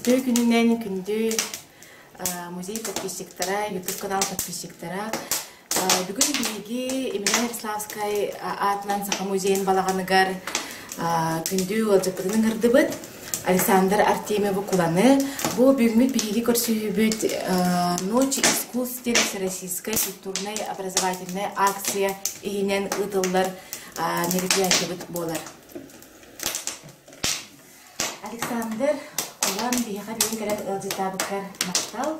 Үтүө күнүнэн күндү музей подписчиктара, YouTube канал подписчиктара. Бүгүн биһиги Емельян Ярославскай аатынан Саха музейын балаҕаныгар күндү ыалдьыппытын ыҥырдыбыт. Александр Артемьевы-Куланы. Бу бүгүҥҥү биһиги көрсүһүүбүт Ночь искусств диэн всероссийскай культурнай образовательнай акция иһинэн ыытыллар мероприятиебыт буолар. Александр, Кулан биһиэхэ бүгүн кэлэн ыалдьыттаабыккар махтал.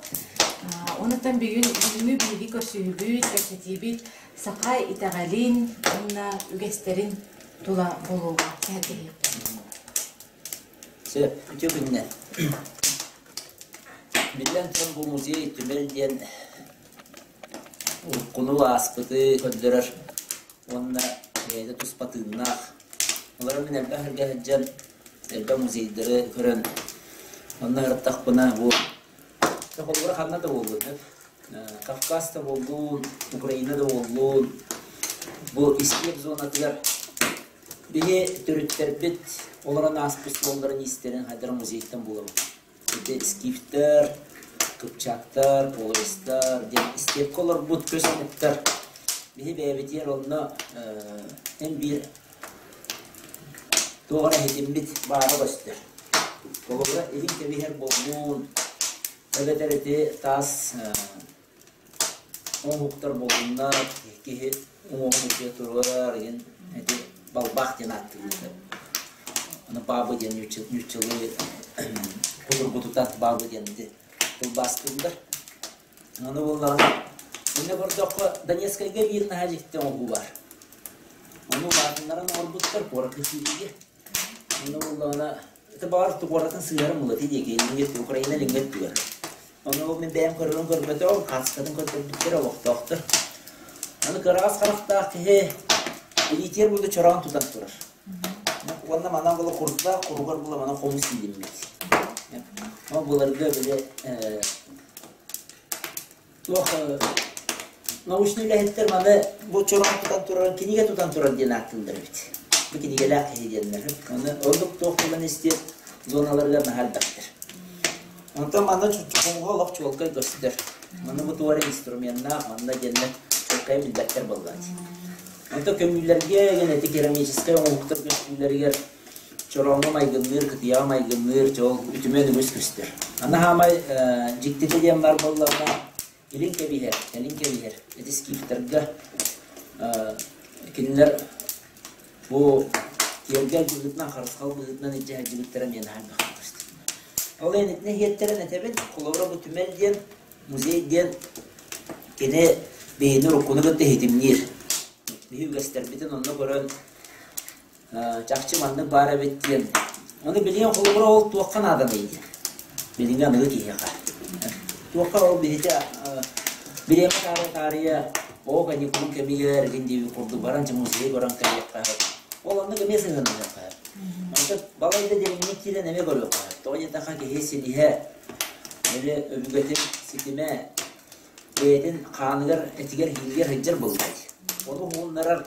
Онуттан бүгүн бүгүҥҥү биһиги көрсүһүүбүт, кэпсэтиибит саха итэҕэлин уонна үгэстэрин тула буолуоҕа. Сэһэргэһиэхпит. Сөп, үтүө күннэр. Биллэн туран бу музей түмэл диэн уруккуну ааспыты көрдөрөр уонна бэйэтэ туспа тыыннаах. Олорон мин элбэх сиргэ сылдьан, элбэх музейдары көрөн, онно сырыттахпына бу холобура ханна да буоллун, Кавказ да буоллун, Украина да буоллун, бу истиэп зонатыгар биһи төрүттэрбит олорон ааспыт суолларын иистэрин хайдара музейтан булабыт. Ити скифтэр, кыпчаактар, половецтар диэн истиэпкэ олорбут көс омуктар биһи бэйэбитигэр онно эн биир туох эрэ иһитиммит баара көстөр. Холобура, илин кэбиһэр буоллун, эбэтэр ити таас Оҥоһуктар буоллуннар, киһи уҥуоҕун үрдүгэр туруорар игин ити балбаах диэн ааттыыллар. Аны баабы диэн нууччалыы судургутутан баабы диэн ити тылбаастыыллар. Аны буоллаҕына иннэ көрдөххө Донецкайга биир наһаа дьикти оҥоһуу баар. Ону улаатыннаран оҥорбуттар куоракка киириигэ. Онно буоллаҕына ити баҕар куоратын сыыһарын булла ити диэки илиҥҥи Украина илиҥҥи өттүгэр. Ону ол мин бэйэм көрөрүн көрбөтөҕүм, хаартыскатын көрдөрбүттэрэ олохтоохтор. Аны кыраҕас харахтаах киһи илиитигэр буду чороон тутан турар. Уонна манан була курдаах, куругар була манан хомус иилиммит. Ол былыргы били туох научнай үлэһиттэр маны бу чороон тутан турарын кинигэ тутан турар диэн ааттыыллар эбит. Бу кинигэлээх киһи диэннэр. Аны ордук туох булан истиэп зоналарыгар наһаа элбэхтэр. Онтон манна хомуһа олох чуолкай көстөр. Манна бу туора инструменнаах, манна диэннэр чуолкай билбэттэр буоллааччы. Онтон көмүүлэргэ ити керамическай оҥоһуктар көстүүлэригэр чорооҥҥо майгынныыр, кытыйаҕа майгынныыр дьол үтүмэн үгүс көстөр. Аны хаамай дьиктитэ диэн бар буоллаҕына, илин кэбиһэр, кэлин кэбиһэр. Ити скифтэргэ кинилэр бу киэргэл быһыытынан, харысхал быһыытынан илдьэ сылдьыбыттара миэнэ элбэх көстөр. Ол иһин итини иһиэттэрин этэбин, холобура бу түмэл диэн, музей диэн кини биһини уруккуну кытта иһитимниир. Биһи үгэстэрбитин онно көрөн чахчы маннык баар эбит диэн. Ону билигин холобура ол туохха нааданый диэн. Билиҥҥи аныгы киһиэхэ. Туохха ол биһити бириэмэ таарыйа таарыйа оо каникулун кэмигэр игин диэбит курдук баран дьэ музейы көрөн кэлиэххэ ол оннук эмиэ сыһыаннаһыахха Онтон балайда дириҥник киирэн эмиэ көрүөххэ тоҕо диэтэххэ киһи силиһэ били өбүгэтин ситимэ бэйэтин хааныгар этигэр иһиигэр сылдьар буолбат. Ону уһугуннарар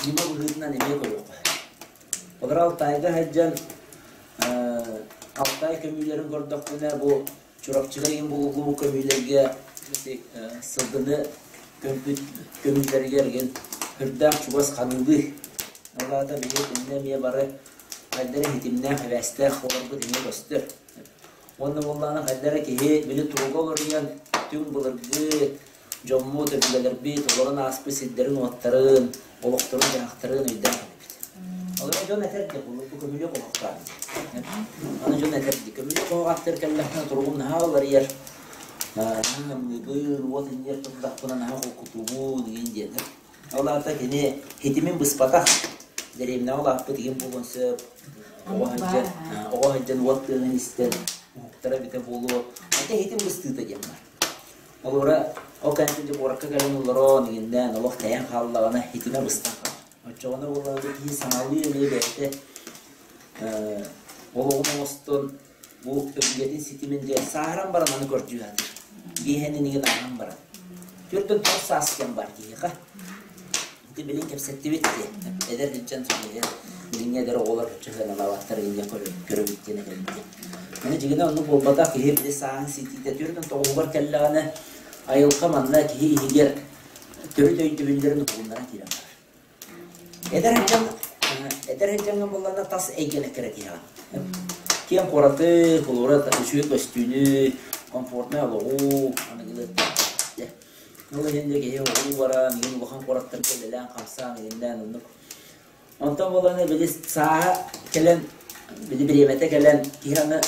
ньыма быһыытынан эмиэ көрүөххэ. Олор Алтайга сылдьан Алтай көмүүлэрин көрдөхпүнэ бу Чурапчыга иһин булуллубут көмүүлэргэ сылгыны көмпүт көмүүлэригэр игин үрдээх чугас ханыылыы. Ол аата биһиги итиннэ эмиэ бары хайдара ситимнээх, эбээстээх буоларбыт эмиэ көстөр. Уонна буоллаҕына хайда эрэ киһи били туруга уларыйан, түҥ былыргы дьоммут, өбүгэлэрбит олорон ааспыт сирдэрин-уоттарын, олохторун-дьаһахтарын өйдөөн кэлбит. Ол эрэн дьон этэр дии, бу көмүлүөк оһохтоох диэн. Аны дьон этэр дии, көмүлүөк оһох аттыгар кэллэхпинэ туругум наһаа уларыйар, наһаа ымныыбын, уот иннигэр турдахпына наһаа холкутуубун игин диэн. Ол аата кини ситимин быспатах, дэриэбинэҕэ улааппыт игин буолуон сөп, оҕо сылдьан, оҕо сылдьан уот тыаһын истэн уһуктара эбитэ буолуо. Ата ситим быстыыта диэн баар. Олора ол кэнниттэн дьэ куоракка кэлэн олорон иҥиннээн олох тэйэн хааллаҕына ситимэ быстан хаалар. Оччоҕуна буоллаҕына киһи саҥалыы эмиэ бэйэтэ олоҕун оҥостон Бу өбүгэтин ситимин дьэ сааһыран баран аны көрдүү сатыыр. Биэһэн инигин ааһан баран. 49 саас кэм бар киһиэхэ. Ити билин кэпсэттибит дии. Эдэр сылдьан билиҥҥи эдэр оҕолор чыһыаналаабаттар инньэ көрөбүт диэн этэбит. Аны дьиҥинэ оннук буолбатах, киһи били сааһын ситиитэ түөрт тоҕуһугар кэллэҕинэ, айылҕа манна киһи иһигэр төрүт өйдөбүллэрин уһугуннаран киирэн барар. Эдэр сылдьан эдэр сылдьаҥҥын буоллаҕына тас эйгэни кэрэтиһэҕин. Киэҥ куораты, холобура, үчүгэй көстүүнү, комфортнай олоҕу аныгылыы Ол иһин дьэ киһи оҕолуу баран, игин улахан куораттарга үлэлээн-хамсаан игиннээн оннук. Онтон буоллаҕына били сааһа кэлэн, били бириэмэтэ кэлэн киһи аны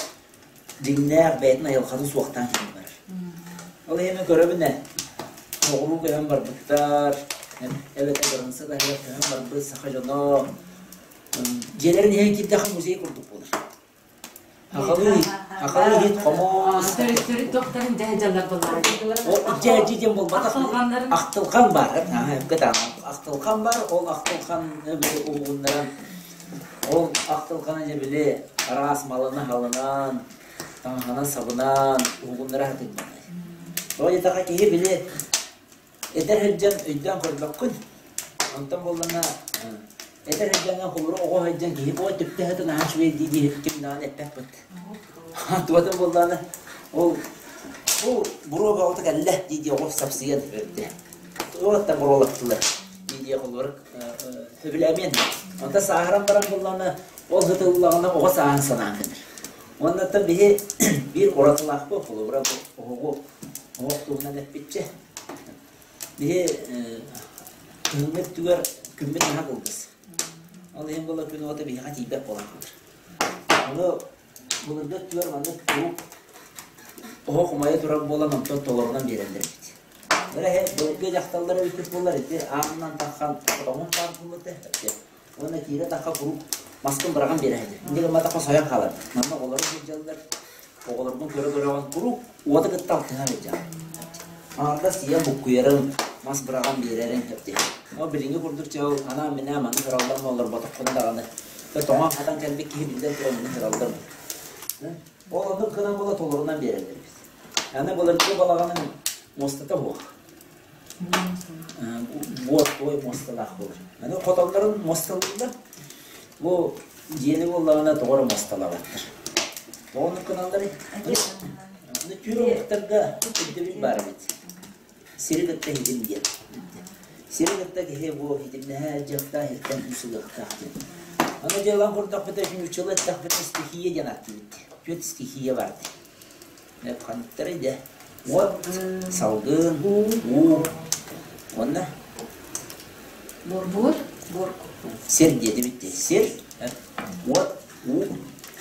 дьиҥнээх бэйэтин айылҕатын суохтаан киирэн барар. Ол иһин мин көрөбүн ээ, соҕуруу көһөн барбыттар, эбэтэр кыраныысса таһыгар көһөн барбыт саха дьоно дьиэлэрин иһэн киирдэххэ музей курдук буолар. Хахалыы, хахалыы иһит хомуос. Төрүт докторын дьэ дьаллар буоллаҕа. Дьэ дьэ диэн буолбатах. Ахтылҕан баар. Ахтылҕан баар, ол ахтылҕан уһугуннаран Ол ахтылҕаны дьэ били араас малына-халынан, таҥаһынан-сабынан уһугуннара сатыыллар. Тоҕо диэтэххэ киһи били эдэр сылдьан өйдөөн көрбөккүн. Онтон буоллаҕына эдэр сылдьаҥҥа холобура оҕо сылдьан киһи оо түптэ сытын наһаа үчүгэй дии-дии ким даҕаны эппэппит. Туотун буоллаҕына ол бу буруо бөҕөтө кэллэ дии-дии оҕо сапсыйан өрдө. Туох да буруолаттылар дии-дии холобура сөбүлээмиэн. Онтон сааһыран баран буоллаҕына, ол сытыллаҕына оҕо сааһын санаан кэлэр. Уоннаттан биһи биир уратылаахпыт, холобура бу оһоҕу оһох туһунан эппиччэ. Биһи кыһыҥҥы өттүгэр күммүт наһаа кылгас. Ол иһин буола күн уота биһиэхэ тиийбэт буолан хаалар. Ону былыргы өттүгэр маннык куруук оһох умайа турар буолан онтон толорунан биэрэллэр эбит. Бэрэһэ былыргы дьахталлар эбиппит буоллар ити аанынан таххан хотоҥун баар буолуо этэ. Уонна киирэ тахха куруук маскын быраҕан биэрэһэ. Инньэ гымматахха сойон хаалар. Манна оҕолору сылдьаллар. Оҕолорбун көрө-көрөҕүн куруук уота кытта алтыһан сылдьаҕын. Аҥардас ийэм буккуйарын, мас быраҕан биэрэрин эпти. Ол билиҥҥи курдук чэ ол анаан-минээн маннык ыраллан олорботоххуна даҕаны тоҥон-хатан кэлбит киһи биллэн туран оннук ыраллар. Ол оннук гынан буола толорунан биэрэллэр эбит. Аны былыргы балаҕаның муостата суох. Буор туой муосталаах буолар. Аны хотоннорун муосталыыллар. Бу дьиэни буоллаҕына тоҕо эрэ муосталаабаттар. Тоҕо оннук гыналларый? Аны түүр омуктарга өйдөбүл баар эбит. Сири кытта иһитим диэн. Сири кытта киһи бу иһитимнэһэ дьахтаах иһиттэн күүс ылыахтаах диэн. Аны дьыалан курдахпыта нууччалыы эттэхпитинэ стихия диэн ааттыыбыт. Түөрт стихия бар дии. Ханныктарый дэ? Уот, салгын, уу уонна Бур-бур, бур. Сир диэтибит дии. Сир, уот, уу,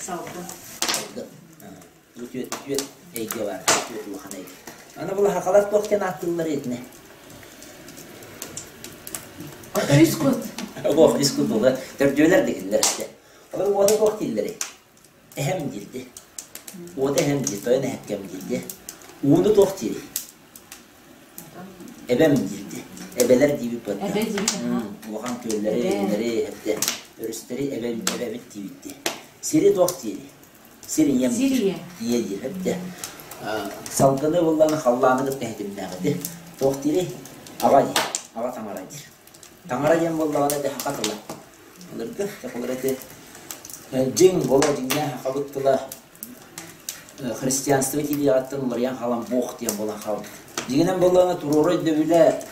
Салгын. Салгын. Бу түөрт түөрт эйгэ баар, түөрт улахан эйгэ. Аны бұл хахалар туох диэн ааттыыллар итини? Үс кут. Ох, үс кут буолла. Төрдүөлэр дегиллэр этэ. Олор уота туох дииллэрий? Эһэм диирди. Уота эһэм диир, тойон эһэккэм диирди. Ууну туох диирий? Эбэм диирди. Эбэлэр диибит буотта. Эбэ диибит, аха. Улахан күөллэри, эбэлэри, эбэтэ, өрүстэри эбэм, эбэбит диибитти. Сири туох диирий? Сир ийэм Сир диир. ийэ. Ийэ диир, эбэтэ. Салгыны буллаҕына халлааны кытта иһитимнээх ити. Туох диирий? Аҕа диир. Аҕа таҥара диир. Таҥара диэн буоллаҕына ити саха тыла. Былыргы сахалар ити дьиҥ боло дьиҥнээх сахабыт тыла христианство киириэҕиттэн уларыйан хаалан Бог диэн буолан хаалбыт. Дьиҥинэн буоллаҕына туруору өйдөбүлэ,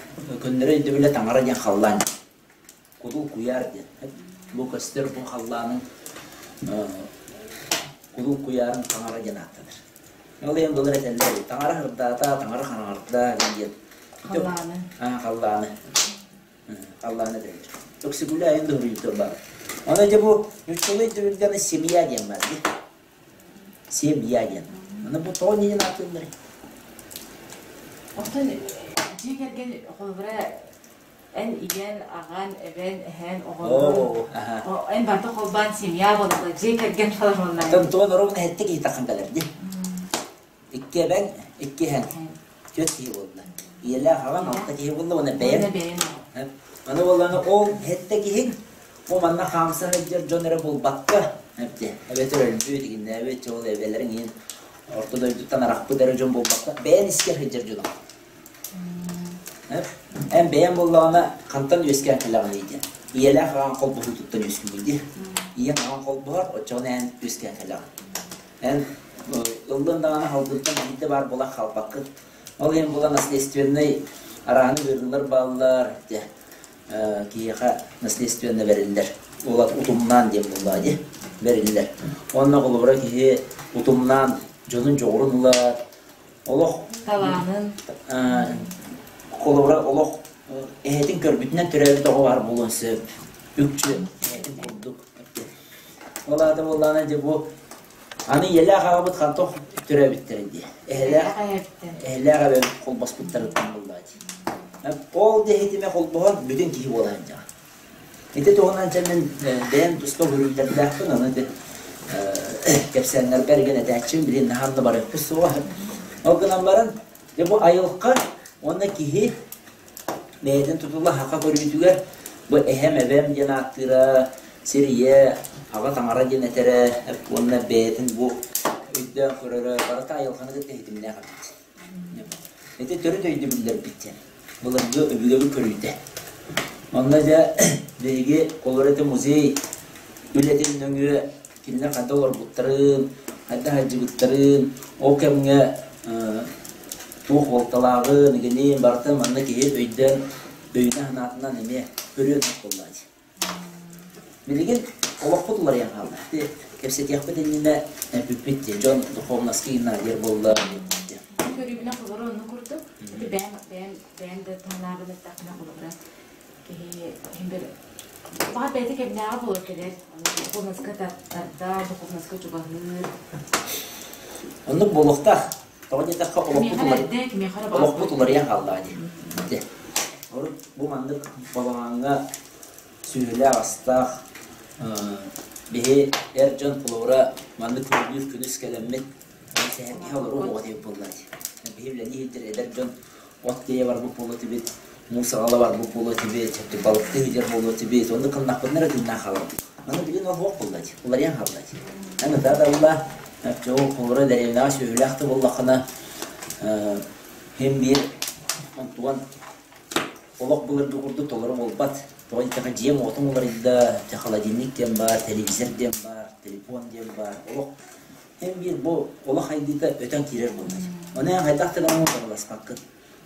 көннөрү өйдөбүлэ таҥара диэн халлаан. Кудул куйаар диэн. Бу көстөр бу халлаанын кудул куйаарын таҥара диэн ааттанар. Ол иһин былыр этэллэр таҥара сырдаата, таҥара хараҥарда диэн. Халлааны. Халлааны. Халлааны этэллэр. Өксүкүлэ айан дуһуруйуттар баар. Аны дьэ бу нууччалыы өйдөбүлгэ семья диэн баар дии. Семья диэн. Аны бу тоҕо иннинэн ааттыылларый? Оттон дьиэ кэргэн холобура эн ийэн, аҕан, эбэн, эһэн, оҕолорун эн барыта холбоон семья буолаллар, дьиэ кэргэн холобурунан. Оттон туон оруобуна сэттэ киһи тахсан кэлэр дии. Икки эбэҥ, икки эһэҥ. Түөрт киһи буолла. Ийэлээх аҕаҥ алта киһи буолла уонна бэйэҥ. Уонна бэйэҥ. Аны буоллаҕына ол сэттэ киһиҥ бу манна хаамса сылдьар дьон эрэ буолбакка, эбэтэр өлбүт, игиннээбит, ол эбэлэриҥ иһин орто дойдуттан арахпыт эрэ дьон буолбакка, бэйэн искэр сылдьар дьоно. Эн бэйэҥ буоллаҕына хантан үөскээн кэлэҕиний диэн. Ийэлээх аҕаҥ холбоһуутуттан үөскүүгүн дии. Ийэҥ аҕаҥ холбоһор, оччоҕуна эн үөскээн кэлэҕин. Эн Ыллын даҕаны халгыттан биирдэ баар буолан хаалбаккын. Ол иһин була наследственнай арааны ыарыылар бааллар, дьэ, киһиэхэ наследственно бэриллэр. Ол утумнаан диэн буоллаҕа дии, бэриллэр. Уонна холобура киһи утумнаан дьонун дьоҕурун ылар, олох талаанын холобура олох эһэтин көрбүтүнэн төрөөбүт оҕо баар буолуон сөп. Үкчү эһэтин курдук. Ол аата буоллаҕына дьэ бу Аны ийэлээх аҕабыт хантан төрөөбүттэрэ дии. Эһэлээх эһэлээх эбэбит холбоспуттарыттан буоллаҕа дии. Ол диэхитимэ холбоһон бүтүн киһи буола сылдьаҕын. Ити туһунан дьэ мин бэйэм туспа көрүүлэрдээхпин, ону ити кэпсээннэрбэр игин этээччим, билин наһаа да барыахпыт суоҕа. Ол гынан баран, дьэ бу айылҕа уонна киһи Бэйэтин тутула саха көрүүтүгэр бу эһэм, эбэм диэн ааттыыра, сир ийэ, аҕа таҥара диэн этэрэ уонна бэйэтин бу өйдөөн көрөрө барыта айылҕаны кытта ситимнээх эбит. Ити төрүт өйдөбүллэрбит диэн былыргы өбүгэбит көрүүтэ. Онно дьэ биһиги олор ити музей үлэтин нөҥүө кинилэр хайдах олорбуттарын, хайдах сылдьыбыттарын, ол кэмҥэ туох буолталааҕын, игинин барытын манна киһи өйдөөн, өйүнэн-санаатынан эмиэ көрүөн сөп буоллаҕа дии. Билигин олохпут уларыйан хаалла. Ити кэпсэтиэхпит иннинэ эппиппит дии, дьон духовноска гимназия буолла диэн. Көрүүбүнэ холобура оннук курдук. Ити бэйэм бэйэм бэйэм да таһынаарбын эттэхпинэ холобура киһи иһин бир баҕар бэйэтэ кэмнээҕи буолар кэлэр духовноска тардар духовноска чугаһыыр Оннук буолуохтаах. Тоҕо диэтэххэ олохпут олохпут уларыйан хааллаҕа дии. Дьэ. Урут бу маннык балаҕаҥҥа сүөһүлээх астаах биһи эр дьон холобура маннык күннүүр күнүс кэлэммит сэһэргэһэ олоруу оҕо диэбит буоллаа дии. Биһи үлэлии сылдьар эдэр дьон от тиэйэ барбыт буолуо этибит, муус аҕала барбыт буолуо этибит, балыктыы сылдьар буолуо этибит, оннук гыннахпытына эрэ тыыннаах хааларбыт. Аны билигин ол суох буолла дии, уларыйан хаалла дии. Эн ытаа да ылла, ол холобура дэриэбинэҕэ сүөһүлээх да буоллаххына, син биир онтуган олох былыргы курдук толору буолбат. Тоҕо диэтэххэ дьиэм уотуҥ уларыйда, холодильник диэн баар, телевизор диэн баар, телефон диэн баар. Олох Эн биир бу олох хайдыыта өтөн киирэр буолла. Ону эн хайдах да гынан утарыласпаккын.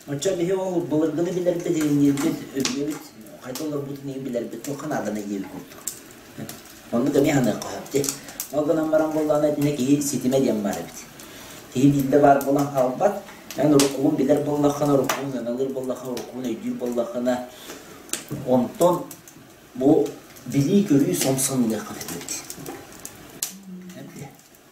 Оччо биһи ол былыргыны билэрбит, иҥниирбит, өбүгэбит хайдах олорбутун иһин билэрбит туохха наадана диэбит курдук. Оннук эмиэ саныахха сөп дии. Ол гынан баран буоллаҕына итиннэ киһи ситимэ диэн баар эбит. Киһи биирдэ баар буолан хаалбат. Эн уруккугун билэр буоллаххына, уруккугун ыналыыр буоллаххына, уруккугун өйдүүр буоллаххына, онтон Бу билии-көрүү сомсон ылыахха сөп эбит.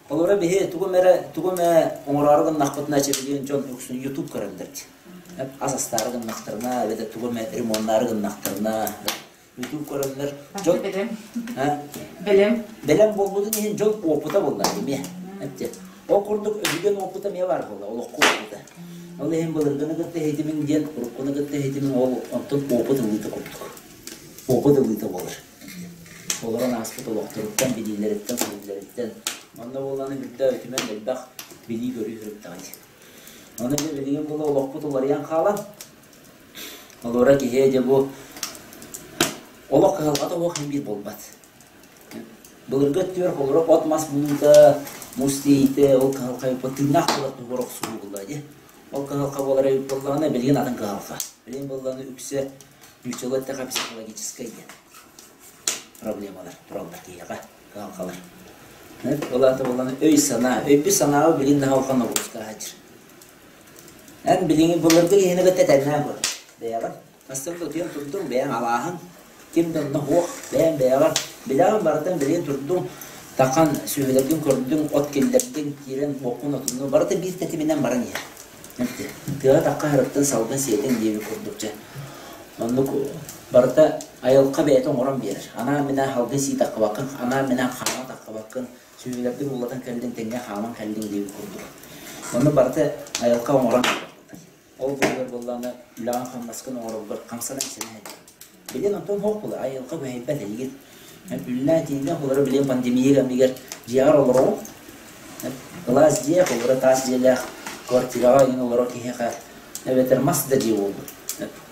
Холобура биһи тугум эрэ тугум эрэ оҥороору гыннахпытына чэбилиэн дьон үксүн YouTube көрөллөр дии. Ас астаары гыннахтарына эбэтэр тугу эмэ ремоннаары гыннахтарына YouTube көрөллөр. Дьон бэлэм. Бэлэм. Бэлэм буолбутун иһин дьон опыта буолла эмиэ. Ол курдук өбүгэн опыта эмиэ баар буолла, олоххо опыта. Ол иһин былыргыны кытта иһитимиҥ диэн, уруккуну кытта иһитимиҥ ол онтон опыт ылыыта курдук. Опыт ылыыта буолар. Олорон ааспыт олохторуттан, билиилэриттэн, көрүүлэриттэн. Онно буоллаҕына үрдэ үтүмэн элбэх билии-көрүү сырыттаҕа дии. Ону дьэ билигин була олохпут уларыйан хаалан, олоро киһи дьэ бу олох кыһалҕата суох иһин биир буолбат. Былыргы өттүгэр холоро от-мас булуута, муус тиэйиитэ, ол кыһалҕа тыыннаах буолар туһугар охсуһуу буолла дии. Ол кыһалҕа буолара эбит буоллаҕына, билигин атын кыһалҕа. Билигин буоллаҕына үксэ Нууччалыы эттэххэ психологическай диэн проблемалар тураллар киһиэхэ, кыһалҕалар. Ол аата буоллаҕына өй-санаа, өйбүт-санааҕа билигин наһаа улахан ноҕурууска аһатыр. Эн билиҥҥи былыргы киһини кытта тэҥнээн көр. Бэйэҕин бастакы утуйан турдуҥ, бэйэҥ алааһыҥ, ким да онно суох, бэйэҥ бэйэҕэр билэҕин барытын билигин турдуҥ, тахан сүөһүлэргин көрдүҥ, от киллэрдиҥ, киирэн уоккун отуннуҥ, барыта биир тэтиминэн баран иһэр. Тыаҕа тахха сырыттын, салгын сиэтин диэбит курдук дьэ. Оннук барыта айылҕа бэйэтэ оҥорон биэрэр. Анаан-минээн салгын сии таххыбаккын, анаан-минээн хаама таххыбаккын, сүөһүлэргин уулатан кэллиҥ, тэҥҥэ хааман кэллиҥ диэбит курдук. Онно барыта айылҕа оҥорон биэрэр. Ол быыһыгар буоллаҕына үлэҕин-хамнаскын оҥороргор хамсанан сэнэһэ диэн. Билин онтон суох буолар, айылҕа күһэйбэт эйигин. Үллээн тиийдэх олоро билин пандемия кэмигэр дьиэҕэр олороҕун. Кылаас дьиэ, холобура таас дьиэлээх квартираҕа иҥин олорор киһиэхэ эбэтэр мас да дьиэ буолбут.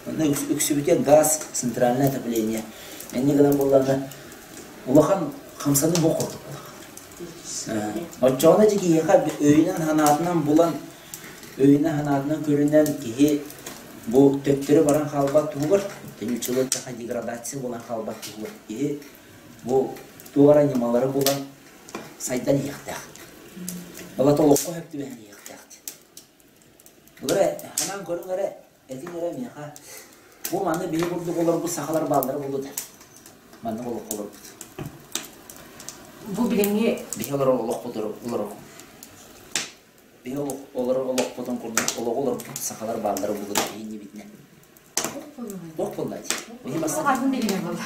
Онно үксүбүтэ газ, центральное отопление. Инньэ гынан буоллаҕына улахан хамсаныы суох курдук буолар. Оччоҕуна дьэ киһиэхэ өйүнэн-санаатынан булан, өйүнэн-санаатынан көрүнэн киһи бу төттөрү баран хаалбат туһугар, нууччалыы эттэххэ деградация буолан хаалбат туһугар киһи бу туох эрэ ньымалары булан сайдан иһиэхтээх. Ол олоххо сөп түбэһэн иһиэхтээх. Былыр ханаан көрүҥ эрэ, этиҥ эрэ миэхэ, бу маны биһи курдук олорбут сахалар бааллара буолуо да. Маннык олоххо олорбут. Бу билиҥҥи Биһи олорор олохпут олорор биһи олорор олохпутун курдук олоҕу олорбут сахалар бааллара буолуо да биһи иннибитинэ. Туох буолла дии? Биһи Атын билиҥҥи буолла.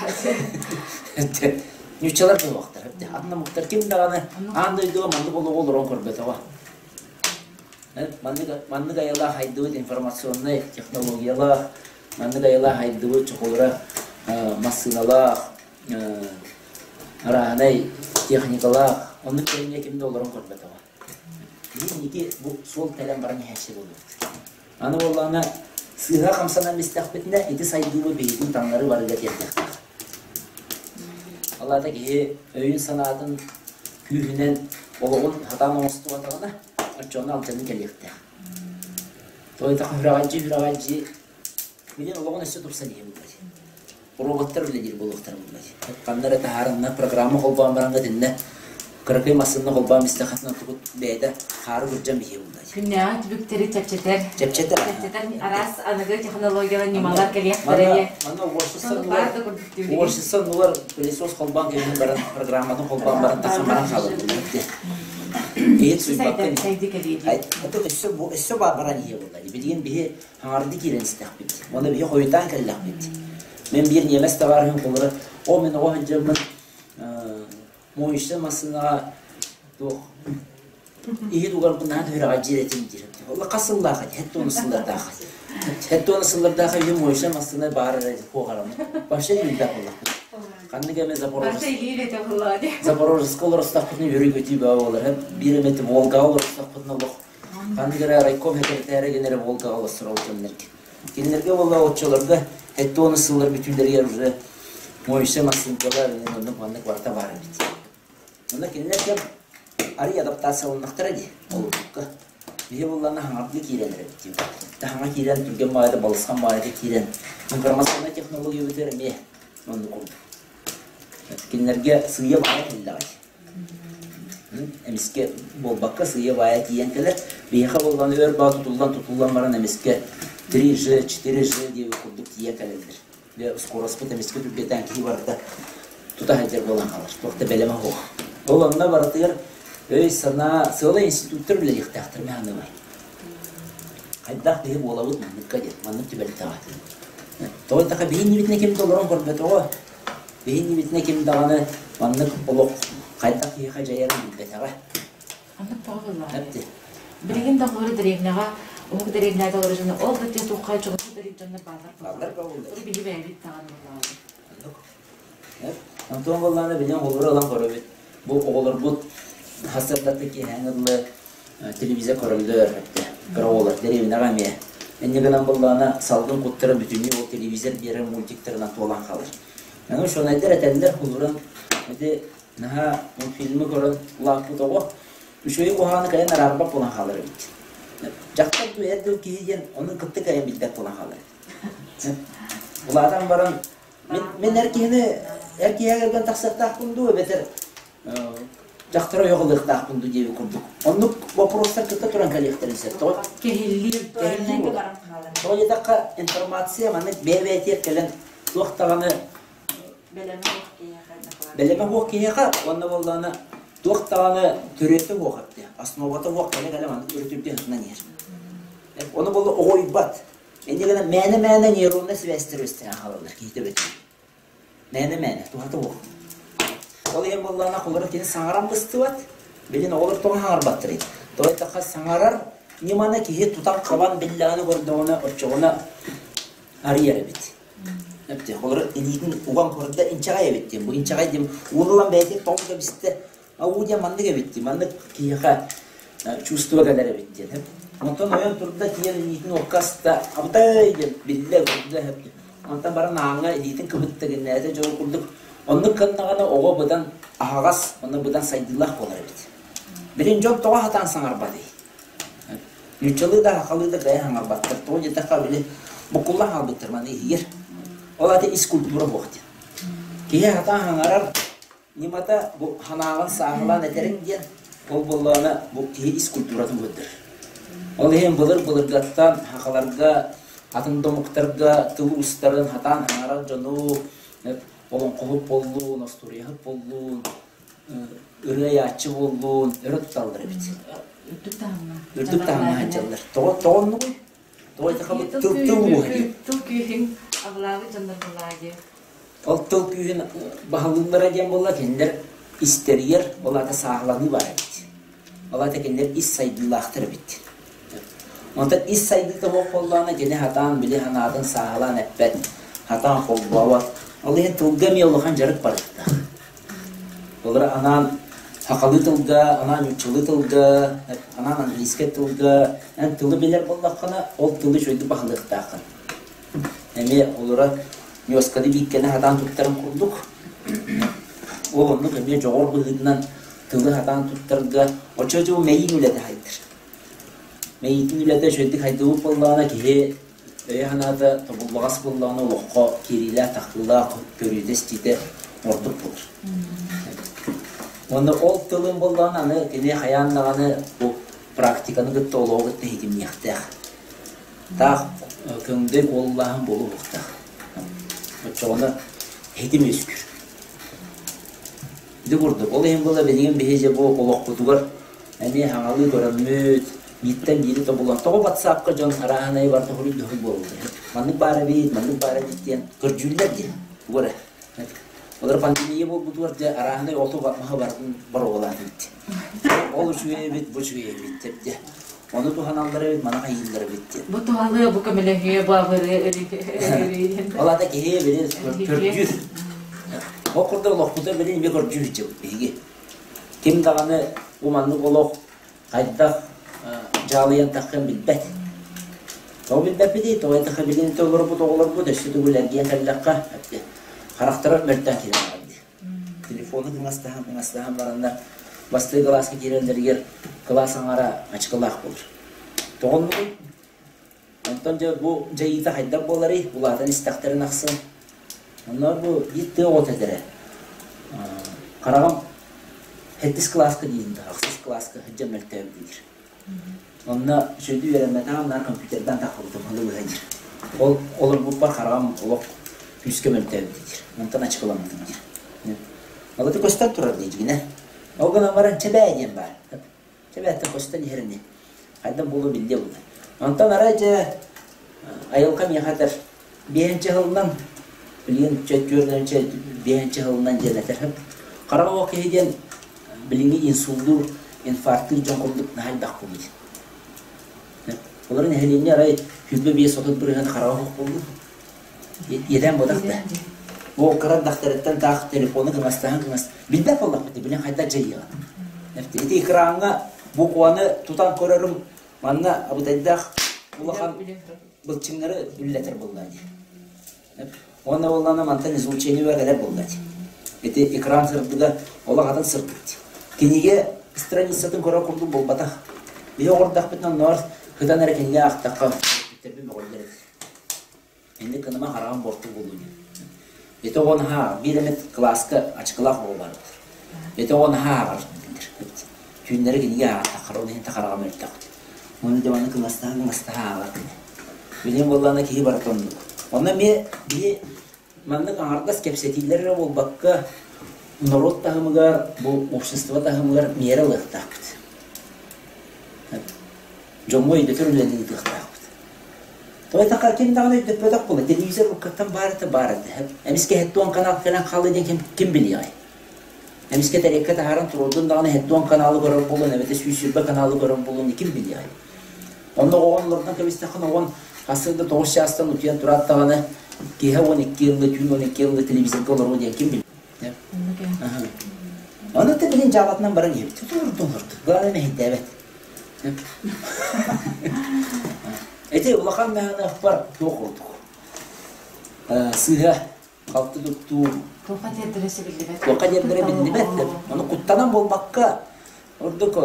Нууччалар буолуохтар. Атын омуктар ким даҕаны аан дойдуга маннык олоҕу олорон көрбөтөҕө. Маннык, маннык айылаах айдыбыт информационнай технологиялаах, маннык айылаах айдыбыт чохолоро массыыналаах, арааһынай техникалаах, оннук кэриҥэ ким да олорон көрбөтөҕө. Инники бу суол кэлэн баран иһээччи буолуохт. Аны буоллаҕына сыыһа хамсанан истэхпитинэ ити сайдыыбы биһигин таҥнары барыга тиэрдиэхтээх. Ол аата киһи өйүн-санаатын күүһүнэн олоҕун сатаан оҥостубатаҕына, оччоҕуна алдьаныы кэлиэхтээх. Тоҕо диэтэххэ үрэҕэлдьи-үрэҕэлдьи билин олоҕун өссө тупсан иһэ буолла дии. Роботтар үлэлиир буолуохтара буолла дии. Ханна эрэ таһаарынна программа холбоон баран итиннэ кыракый массыына холбоон истэххитинэ онтукут бэйэтэ хаары күрдьэн биһиэ буолла дии. Күннээҕи түбүктэри чэпчэтэр. Чэпчэтэр. Чэпчэтэр араас аныгы технологиялар ньымалар кэлиэхтэрэ Манна манна уборщица нулар пылесос холбоон кэбиһэн баран программатын холбоон баран тахсан баран хаалар Иһит суйбаккын. Өссө өссө баран иһиэ буолла. Билигин биһи хаҥарды киирэн истэхпит. Уонна биһи хойутаан кэллэхпит. Мен биир ньиэмэс табаарыһым холура, о мен оҕо сылдьаммын моющай массыынаҕа туох иһит угарбын наһаа түһүрэҕэ этим диир. Ол хас сыллаах эти? Хет уон сыллардаах. Хет уон сыллардаах иһи моющай массыына баар эрэ куоҕарам. Вообще билбэт буоллахпыт. Ханнык эмэ Запорожец Запорожецка олорустахпытына үөрүү-көтүү баа буолар. Биир эмэ Волгаҕа олорустахпытына олох Ханнык эрэ райком сэкирэтээрэ гин эрэ Волгаҕа олорсор ол кэмнэргэ. Кинилэргэ буолла оччолорго 70 сыллар бүтүүлэригэр уже моющая массыынкалар оннук маннык барыта баар эбит. Онно кинилэр кэм арый адаптацияланнахтара дии олукка. Биһи буллана хаҥардыы киирэн эрэбит дии. Таһаҥа киирэн түргэн баайда балысхан баайда киирэн информационнай технология бүтэр эмиэ оннук курдук. Кинилэргэ сыыйа баайа кэллэҕэй. Эмискэ буолбакка сыыйа-баайа тиийэн кэлэр. Биһиэхэ буоллаҕына өр баа тутуллан-тутуллан баран эмискэ 3G, 4G диэбит курдук тиийэн кэлэллэр. Дьэ, скороспыт эмискэ түргэтээн киһи барыта тута сылдьар буолан хаалар. Туох да бэлэмэ суох. Ол онно барытыгар өй-санаа, сыалай институттар үлэлиэхтээхтэр мин саныыбар. Хайдах биһи буолабыт манныкка диэн, маннык түбэлтэҕэ. Тоҕо диэтэххэ биһи иннибитинэ ким да олорон көрбөтөҕө. Биһи иннибитинэ ким даҕаны маннык олох хайдах киһиэхэ дьайарын билбэтэҕэ. Оннук тоҕо буоллаҕай? Билигин да холобура дэриэбинэҕэ уһук дэриэбинэҕэ олорор дьоно ол да тиэ туохха чугас да дьоннор бааллар Бааллар буоллар. Ол биһи бэйэбит даҕаны буоллаҕа. Оннук. Онтон буоллаҕына билигин оҕолору ылан көрөбүт. Бу оҕолорбут хас сырдатта киэһээҥи дылы телевизор көрөллөр кыра оҕолор дэриэбинэҕэ эмиэ. Инньэ гынан буоллаҕына салгын куттара бүтүннүү ол телевизор биэрэр мультиктарынан туолан хаалар. Аны учуонайдар этэллэр холуран ити наһаа мультфильмы көрөн улааппыт оҕо үчүгэй куһаҕаны кэлэн араарбат буолан хаалар эбит. Дьахтар дуу эр дуу киһи диэн ону кытта кэлэн билбэт буолан хаалар эбит. Улаатан баран мин, мин эр киһини эр киһигэ кэргэн тахсыахтаахпын дуу эбэтэр дьахтар ойох ылыахтаахпын дуу диэбит курдук. Оннук боппуруостар кытта туран кэлиэхтэрин сөп. Тоҕо Кэһиллии. Кэһиллии буолар. Тоҕо диэтэххэ информация маннык бэйэ-бэйэтигэр кэлэн туох даҕаны бэлэмэ суох киһиэхэ уонна буоллаҕына туох даҕаны төрүөтэ суох эбит. Основата суох кэлэ-кэлэ маннык өрүтүрдү сытынан иһэр. Ону буолла оҕо уйбат. Инньэ гынан мээнэ-мээнэ нейроннай связьтар үөстээн хаалаллар киһи төбөтүгэр. Мээнэ-мээнэ, туһата суох. Ол иһин буоллаҕына, холобура кини саҥаран быстыбат, билин оҕолор тоҕо саҥарбаттарый? Тоҕо диэтэххэ, саҥарар ньыманы киһи тутан-хабан биллэҕинэ көрдөҕүнэ, оччоҕуна арыйар эбит. Эбит. Холобура, илиитин уган көрдө, инчэҕэй эбит диэн. Бу инчэҕэй диэн уун ылан бэйэтин тоҕо кэбистэ, а уу диэн маннык эбит дии, маннык киһиэхэ чувство кэлэр эбит диэн. Онтон ойон турда, тиийэн илиитин уокка аста, абытай диэн биллэ, көрдө, Онтон баран ааҥҥа илиитин кыбытта гиннээтэ дьол курдук. Оннук гыннаҕына оҕо быдан аһаҕас, онно быдан сайдыылаах буолар эбит. Билин дьон тоҕо сатаан саҥарбатый? Нууччалыы да, сахалыы да кыайан саҥарбаттар. Тоҕо диэтэххэ, били буккуллан хаалбыттар маны иһигэр. Ол аата ис культура буох диэн. Киһи сатаан саҥарар ньымата бу санааҕын сааһылаан этэриҥ диэн, ол буоллаҕына бу киһи ис культуратын көрдөрөр. Ол иһин былыр-былыргаттан сахаларга, атын да омуктарга тыл уустарын сатаан саҥарар дьону олоҥхоһут буоллун, остуоруйаһыт буоллун, ырыа айааччы буоллун өрө туталлар эбит. Үрдүк таһымҥа. Үрдүк таһымҥа сылдьаллар. Тоҕо тоҕо оннугуй? Тоҕо ити тыл тыл ууһа диэн. Тыл күүһүн абылаабыт дьоннор буоллаҕа дии. Ол тыл күүһүн баһылыыллара диэн буолла кинилэр истэригэр ол аата сааһыланыы баар эбит. Ол аата кинилэр ис сайдыылаахтар эбит. Онтон ис сайдыыта суох буоллаҕына кини сатаан били санаатын сааһылаан эппэт, сатаан холбообот. Ол иһин тылга эмиэ улахан дьарык барыахтаах. Олор анаан сахалыы тылга, анаан нууччалыы тылга, анаан английскай тылга эн тылы билэр буоллаххына, ол тылы үчүгэйдик баһылыахтааххын. Эмиэ олоро ньуосканы бииккэни сатаан туттарын курдук, ол оннук эмиэ дьоҕур быһыытынан тылы сатаан туттарга оччо мэйииҥ үлэтэ хайдыр. Мэйиитин үлэтэ үчүгэйдик хайдыбыт буоллаҕына киһи өйө-санаата тобуллаҕас буоллаҕына олоххо киириилээх-тахсыылаах көрүүтэ-истиитэ ордук буолар. Уонна ол тылын буоллаҕына аны кини хайаан даҕаны бу практиканы кытта олоҕу кытта ситимниэхтээх. Таах көҥдөй куолулааһын буолуохтаах. Оччоҕуна ситим үөскүүр. Ити курдук, ол иһин буолла билигин биһи дьэ бу олохпутугар эмиэ хаҥалыы көрөммүт, бииртэн биири тобулан, тоҕо батсаапка дьон арааһынайы барыта хоруйдоһор буолаллар. Маннык баар эбит, маннык баар эбит диэн көрдүүллэр диэн. Тугу эрэ. Олор пандемия буолбутугар дьэ арааһынай оту маһы барытын боруобалаан эбит. Ол үчүгэй эбит, бу үчүгэй эбит деп дьэ. Ону туһаналлар эбит, маны хайыыллар эбит диэн. Бу туһалыа, бу көмөлөһүө, бу абырыа, Ол аата киһи били көрдүүр. Ол курдук олохпутун били эмиэ көрдүүр дьыбыт биһиги. Ким даҕаны бу маннык олох хайдах дьаалыйан таххын билбэт. Тоҕо билбэппитий? Тоҕо эттэххэ билин олорбут оҕолорбут өссө төгүл эргийэн кэллэххэ харахтара мөлтөөн киирэн барар дии. Телефону кыҥастаһан кыҥастаһан бараннар бастакы кылааска киирэллэригэр кылаас аҥара ачыкылаах буолар. Тоҕо оннугуй? Онтон дьэ бу дьайыыта хайдах буоларый? Улаатан истэхтэрин ахсын. Онно бу биир тыа оҕото этэрэ. Хараҕым сэттис кылааска диин да, ахсыс кылааска сылдьан мөлтөөбүт диир. Онно сүдү үөрэммэтэҕим наар компьютердаан таххыбытым ылы быһа диир. Ол олорбуппар хараҕым олох күүскэ мөлтөөбүт диир. Онтон ачыкыламмытым диир. Ол это көстөн турар дии дьигинэ. Ол гынан баран чэбээ диэн баар. Чэбээттэн көстөн иһэр ини. Хайдах буолуо биллиэ буолла. Онтон арай дьэ айылҕа миэхэ этэр биэһинчэ сылынан билигин түөртүнчэ биэһинчэ сылынан диэн этэр. Хара оҕо киһи диэн билиҥҥи инсуллуур, инфарктыыр дьон курдук наһаа элбэх буолуо диэн. Олор нэһилиэнньэ арай 25-30% хараҕа суох буоллун. Иэдээн буолах да. Ол кыра дахтарыттан таах телефону кыҥастаһан кыҥас билбэт буоллахпыт билин хайдах дьайыаҕын. Ити экраҥҥа букваны тутан көрөрүм манна абытайдаах улахан былчыҥнары үллэтэр буолла дии. Уонна буоллаҕына мантан излучение кэлэр буолла дии. Ити экран сырдыга олох атын сырдык дии. Кинигэ страницатын көрөр курдук буолбатах. Биһи оҕордохпутуна онноор сытан эрэ кинигэ аахтахха бүтэрбин мөҕөллөр эбит. Инник гыныма хараҕым буорту буолуо диэн. Ити оҕо наһаа биир эмит кылааска ачыкылаах оҕо баар буолар. Ити оҕо наһаа ааҕар дииллэр. Түүннэри кинигэ ааҕаттаххара ол иһин хараҕым мөлтөх. Ону да маны кыҥастаһа кыҥастаһа ааҕар кини. Билигин буоллаҕына киһи барыта оннук. Онно эмиэ биһи маннык аҥардас кэпсэтиилэр эрэ буолбакка норуот таһымыгар, бу общество таһымыгар миэрэ ылыахтаахпыт. Дьоҥҥо өйдөтөр үлэни ыытыахтаахпыт. Тоҕо эттэххэ, ким даҕаны өйдөппөтөх буолла. Телевизор уруккаттан баар этэ, баар этэ. Эмискэ һэттуон канал кэлэн хаалла диэн ким, ким билиэҕэй? Эмискэ тэриэккэ таһааран туруордун даҕаны һэттуон каналы көрөр буолуон эбэтэр 120 каналы көрөр буолуон ким билиэҕэй? Онно оҕон олордон кэбистэххин оҕон сарсыарда 9 чаастан утуйан тураат даҕаны киэһэ 12 ылла, түүн 12 ылла телевизорга олоруо диэн ким билиэҕэй? Ону да билин дьаалатынан баран иһэбит. Олорду олорду. Главное мэһэйдээбэт. Ити улахан мэһэйдэхпэр туох курдук. Сыыһа халты туттуу. Туохха тиэрдэрэ биллибэт. Туохха тиэрдэрэ биллибэт. Ону куттанан буолбакка, Ордук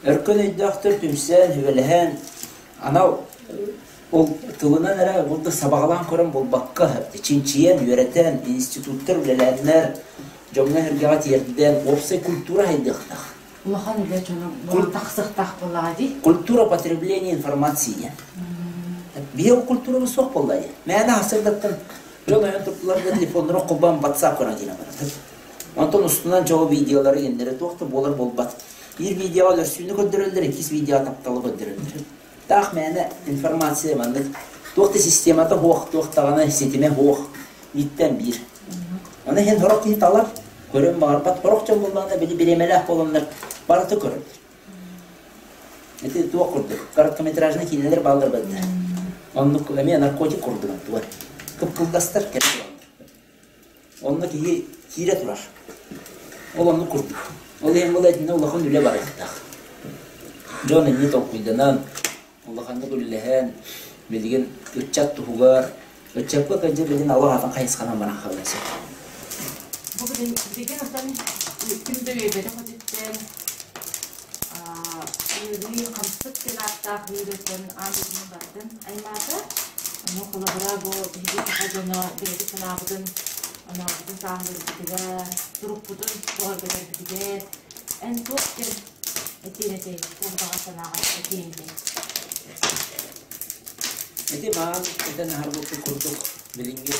өркөн өйдөөхтөр түмсэн, сүбэлэһэн, анал ол тылынан эрэ булду сабаҕалаан көрөн буолбакка, чинчийэн, үөрэтэн, институттар үлэлээннэр, дьоҥҥо-сэргэҕэ тиэрдэн, уопсай культура сайдыахтаах. Улахан үлэ дьоно буолан тахсыахтаах буоллаҕа дии. Культура потребления информации диэн. Биһиги ол культурабыт суох буолла дии. Мээнэ сарсыардаттан дьон ойон турдулар да телефоннарын холбоон WhatsApp көрөн диэн барар. Онтон устунан дьоҕу видеолары иҥнэри туох да буолар буолбат. Биир видеоҕа өлөрсүүнү көрдөрөллөр, иккис видеоҕа тапталы көрдөрөллөр. Таах мээнэ информация маннык туох да системата суох, туох даҕаны ситимэ суох бииртэн биир. Аны иһин сорох киһи талар, көрөн баҕарбат, сорох дьон буоллаҕына били бириэмэлээх буоланнар барыта көрөллөр. Ити туох курдук, короткометражный киинэлэр бааллар бадда. Оннук эмиэ наркотик курдук тугар. Кып-кылгастар кэлэ тураллар. Онно киһи киирэ турар. Ол оннук курдук. Ол иһин була итиннэ улахан үлэ барыахтаах. Дьон инни толкуйданан, улаханнык үлэлэһэн, билигин ыччат туһугар, ыччаппыт дьэ билигин аллах атын хайысханан баран хаалла сөп. Бу билигин отон ким да үөйбэтэх өтүттэн ыарыы хамсык диэн ааттаах ыарыыттан аан дойдуну бардын аймаата. Ону холобура бу биһиги саха дьоно бэйэбит санаабытын, онообутун сааһылыырбытыгар, турукпутун бөҕөргөтөрбүтүгэр эн туох диэн этиэн этэй, туох баҕа санааҕар этиэҥ этэй? Ити маан этэн аһарбыппыт курдук билиҥҥи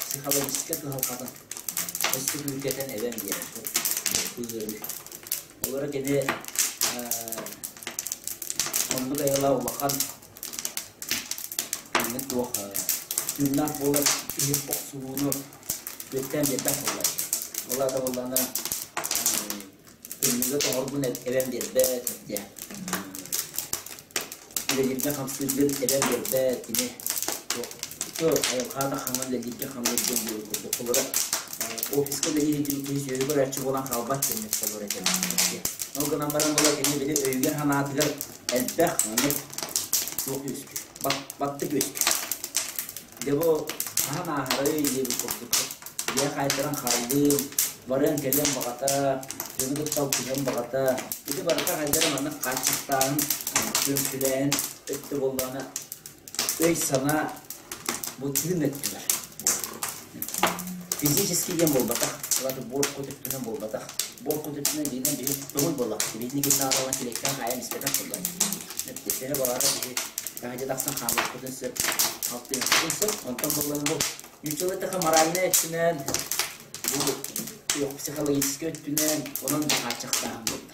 психологическай кыһалҕатын өссө күүркэтэн эбэн биэрэр ыарыы. Олоро кини оннук айылаа улахан маннык туох тыыннаах буолар киһи охсуһууну күөттээн биэрбэт буолар. Ол аата буоллаҕына тымныыга тоҥорбун эбэн биэрбэт диэн. Үлэлииргэ хамсыыргын эбэн биэрбэт кини туох айылҕаата хаҥан үлэлииргэ хамныыргын диэбит курдук холобура офиска үлэлиир киһи сүөһү көрөөччү буолан хаалбат диэн холобура этэр. Ол гынан баран була кини били өйүгэр-санаатыгар элбэх маннык туох үөскүүр баттык үөскүүр. Дьэ бу хаһан ааһарый диэбит курдук дьиэ хаайтаран хааллым, барыан-кэлиэн баҕата, дьону кытта алтыһыан баҕата. Ити барыта хайдара маннык хааччахтааһын, күөмчүлээһин өттө буоллаҕына өй-санаа бу тыын өттүгэр. Физически диэн буолбатах, ол буор кут өттүнэн буолбатах. Буор кут өттүнэн бииринэн биһи көҥүл буоллахпыт. Биһини ким наадалаан килиэктээн хаайан испэтэх буоллар. Төһө баҕарар биһи таһырдьа тахсан хаалыахпытын сөп, алтыһыахпытын сөп. Онтон буоллаҕына бу нууччалыы эттэххэ моральнай өттүнэн, бу психологическай өттүнэн онон да хааччахтааһын буолла.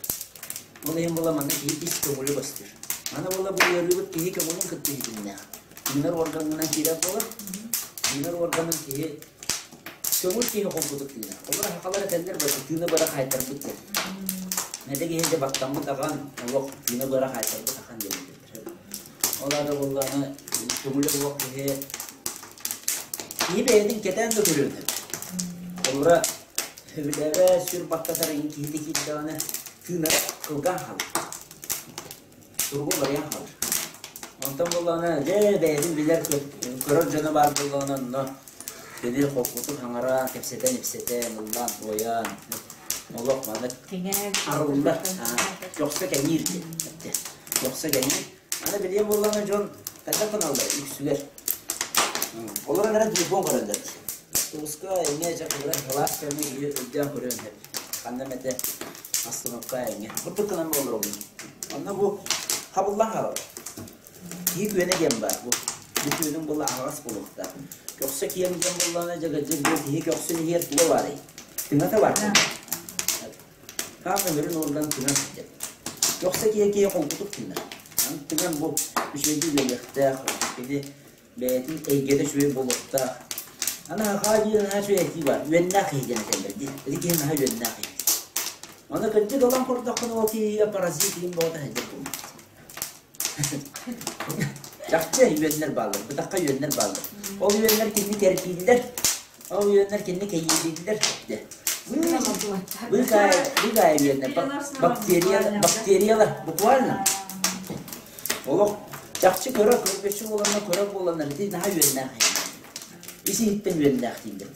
Ол иһин буола манна киһи ис көҥүлэ көстөр. Аны буола бу ыарыыбыт киһи көҥүлүн кытта ситимнээх. Тыынар органынан киирэр буолар. Тыынар органын киһи көҥүл киһи холкутук тыынар. Олор сахалар этэллэр бары тыына быра хаайтарбыт диэн. Мэдэ киһи дьэ баттаммыт ахан, олох тыына быра хаайтарбыт ахан диэн этэллэр. Ол аата буоллаҕына көҥүлэ суох киһи киһи бэйэтин кэтээн да көрүөн сөп. Холобура, сөбүлээбэ сүр баттатар иҥ киһитэ киирдэҕинэ тыынара кылгаан хаалар. Туругу уларыйан хаалар. Онтон буоллаҕына, дьэ бэйэтин билэр көрөр дьоно баар буоллаҕына онно кини холкутук хаҥара, кэпсэтэн-ипсэтэн, ыллаан-туойан, олох маннык арыллар, көхсө кэҥиир диэн көхсө кэҥиир. Аны билиэн буоллаҕына дьон хайдах гыналлар үксүгэр. Олорон эрэн телефон көрөллөр. Туруска эҥэ дьэ кылаас кэмҥэ киһи өйдөөн көрүөн сөп. Ханна эмэтэ остановка эҥэ. Курдук гынан олоробун. Онно бу хабыллан хаалар. Киһи күөнэ диэн баар. Бу бу күөнүҥ буолла аһаҕас буолуохтаах. Көхсө киэҥ диэн буоллаҕына дьэ кырдьык бу киһи көхсүн иһиэр туга баарый? Тыҥата баар. Хаан өмүрүн уорган тыҥан сылдьар. Көхсө киһи киһи холкутук тыынар. Аны тыҥан бу үчүгэйдик үлэлиэхтээх, кини бэйэтин эйгэтэ үчүгэй буолуохтаах. Аны хаа диэн наһаа үчүгэй этии баар, үөннээх киһи диэн этэллэр дии. Ити киһи наһаа үөннээх киһи. Аны кырдьык ылан көрдөххүнэ ол киһигэ паразит иһин бөҕөтө сылдьар буолбут. Чахчы үөннэр бааллар, бытахха үөннэр бааллар. Ол үөннэр кинини кэргииллэр, ол үөннэр кинини кэйиилииллэр. Быыкаайа үөннэр, бактериялар, бактериялар, буквально. Олох чахчы көрө көрбөччү буоланна көрө буоланнар ити наһаа үөннээх ис иһиттэн үөннээх дииллэр.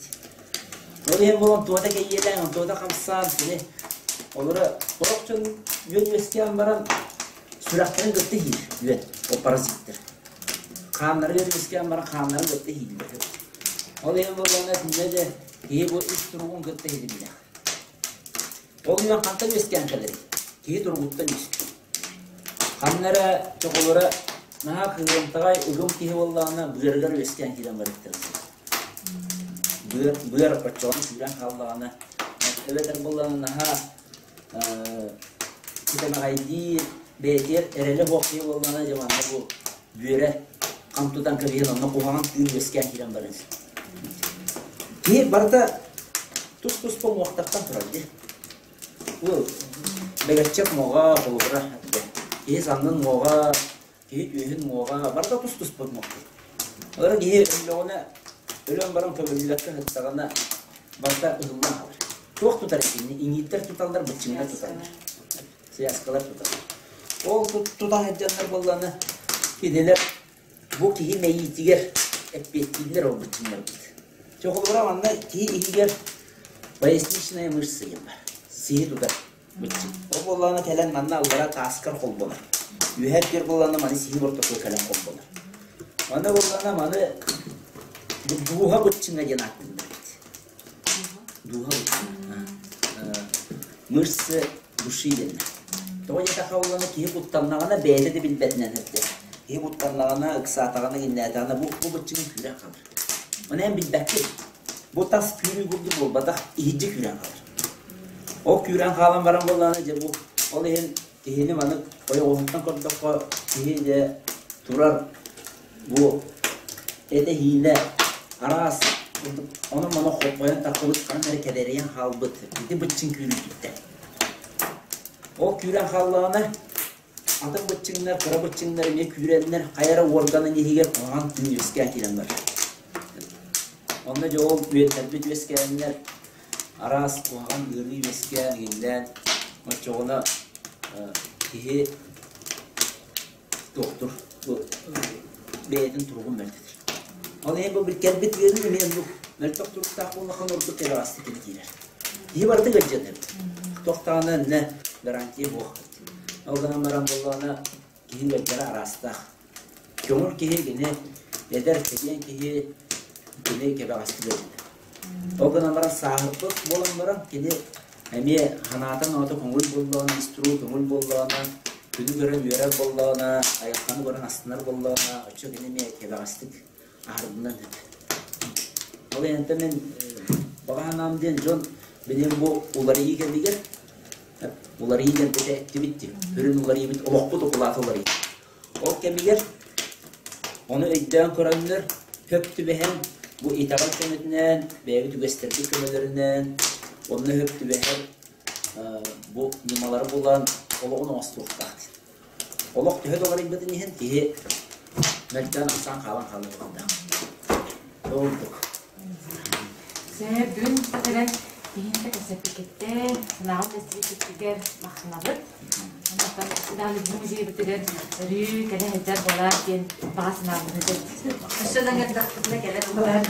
Ол иһин буолан туота кэйиэлээн, туота хамсаан кини Олора сорох дьон үөн үөскээн баран сүрэхтэрин кытта иһиир үөн, ол паразиттар. Хааннары үөскээн баран хааннарын кытта иһииллэр. Ол иһин буоллаҕына итиннэ дьэ киһи бу ис туругун кытта иһитиллэр. Ол үөн хантан үөскээн кэлэрий? Киһи туругуттан үөскүүр. Ханна эрэ чоколоро наһаа кыырымтаҕай ыгым киһи буоллаҕына быарыгар үөскээн киирэн барыахтара. Быар, быар оччоҕуна күүрэн хааллаҕына эбэтэр буоллаҕына наһаа кытанаҕайдии бэйэтигэр эрэлэ суох киһи буоллаҕына дьэ манна бу бүөрэ хам тутан кэбиһэн онно куһаҕан тыын үөскээн киирэн баран киһи барыта тус-туспа уҥуохтартан турар дии. Бу бэгэччэк уҥуоҕа холобура киһи саннын уҥуоҕа, киһи түөһүн уҥуоҕа барыта тус-туспа уҥуохтар. Олорон киһи өллөҕүнэ, өлөн баран көмүллүбэккэ сыттаҕына барыта ыһыллан хаалар. Туох тутар итинни? Иҥииттэр туталлар, быччыҥнар туталлар. Связкалар туталлар. Ол тута сылдьаннар буоллаҕына кинилэр бу киһи мэйиитигэр эппиэттииллэр ол быччыҥнарбыт. Чэ, холобура, манна киһи иһигэр поясничная мышца диэн баар. Сиһи тутар быччыҥ. Ол буоллаҕына кэлэн манна аллара тааскар холбонор. Үөһэ өттүгэр буоллаҕына маны сиһи ортотугар кэлэн холбонор. Манна буоллаҕына маны дууһа быччыҥа диэн ааттыыллар эбит. Дууһа быччыҥа. Мышцы души диэннэр. Тоҕо диэтэххэ буоллаҕына киһи куттаннаҕына бэйэтэ да билбэтинэн сылдьар. Киһи куттаннаҕына, ыксаатаҕына, иҥнээтэҕинэ бу бу быччыҥ күүрэн хаалар. Ону эн билбэккин. Бу тас күүрүү курдук буолбатах, иһирдьэ күүрэн хаалар. Ол күүрэн хаалан баран буоллаҕына дьэ бу ол иһин киһини маннык ойоҕоһуттан көрдөххө киһи дьэ турар бу этэ-иһиинэ араас онон-манан хоппойон тахсыбыт ханан эрэ кэдэрийэн хаалбыт ити быччыҥ күүрүүтүттэн. Ол күүрэн хааллаҕына атын быччыҥнар, кыра быччыҥнар эмиэ күүрэннэр хайа эрэ уорганын иһигэр куһаҕан тыын үөскээн киирэн барар. Онно дьэ ол үөттэрбит үөскээннэр араас куһаҕан ыарыы үөскээн, иҥиллээн оччоҕуна киһи туохтур бэйэтин туругун мөлтөтөр. Ол иһин бу кэлбит ыарыы эмиэ оннук мөлтөх туруктаах буоллаххына ордук кэбэҕэстик киирэр. Киһи барыта ыалдьан эбит. Туох даҕаны иннэ гарантия суох. Ол гынан баран буоллаҕына киһи ыалдьара араастаах. Көҥүл киһи кини эдэр чэгиэн киһи кини кэбэҕэстик ыалдьар. Ол гынан баран сааһырбыт буолан баран кини эмиэ санаата-ноото көҥүл буоллаҕына, ис туруга көҥүл буоллаҕына, күнү көрөн үөрэр буоллаҕына, айылҕаны көрөн астынар буоллаҕына, оччо кини эмиэ кэбэҕэстик аһарбынан сөп. Ол иһинтэн мин баҕа санаам диэн дьон билигин бу уларыйыы кэмигэр уларыйыы диэн бэтэ эттибит дии, сүрүн уларыйыыбыт олохпут укулаата уларыйыы. Ол кэмигэр ону өйдөөн көрөннөр, хөп түбэһэн, бу итэҕэл көмөтүнэн, бэйэбит үгэстэрбит көмөлөрүнэн, онно хөп түбэһэр бу ньымалары булан олоҕун оҥостуохтаах. Олох төһө да уларыйбытын иһин киһи мөлтөөн ахсаан хаалан хаалыахтаах. Ол курдук. Сөп, бүгүн кэлэн киһинтэ кэпсэппиккиттэн, санааҕын тэстибиккитигэр махтанабыт. Онтон даҕаны бу музейбытыгар өрүү кэлэ сылдьар буолаар диэн баҕа санаабытын этэбит. Өссө да ыҥырдахпытына кэлэр буолаар.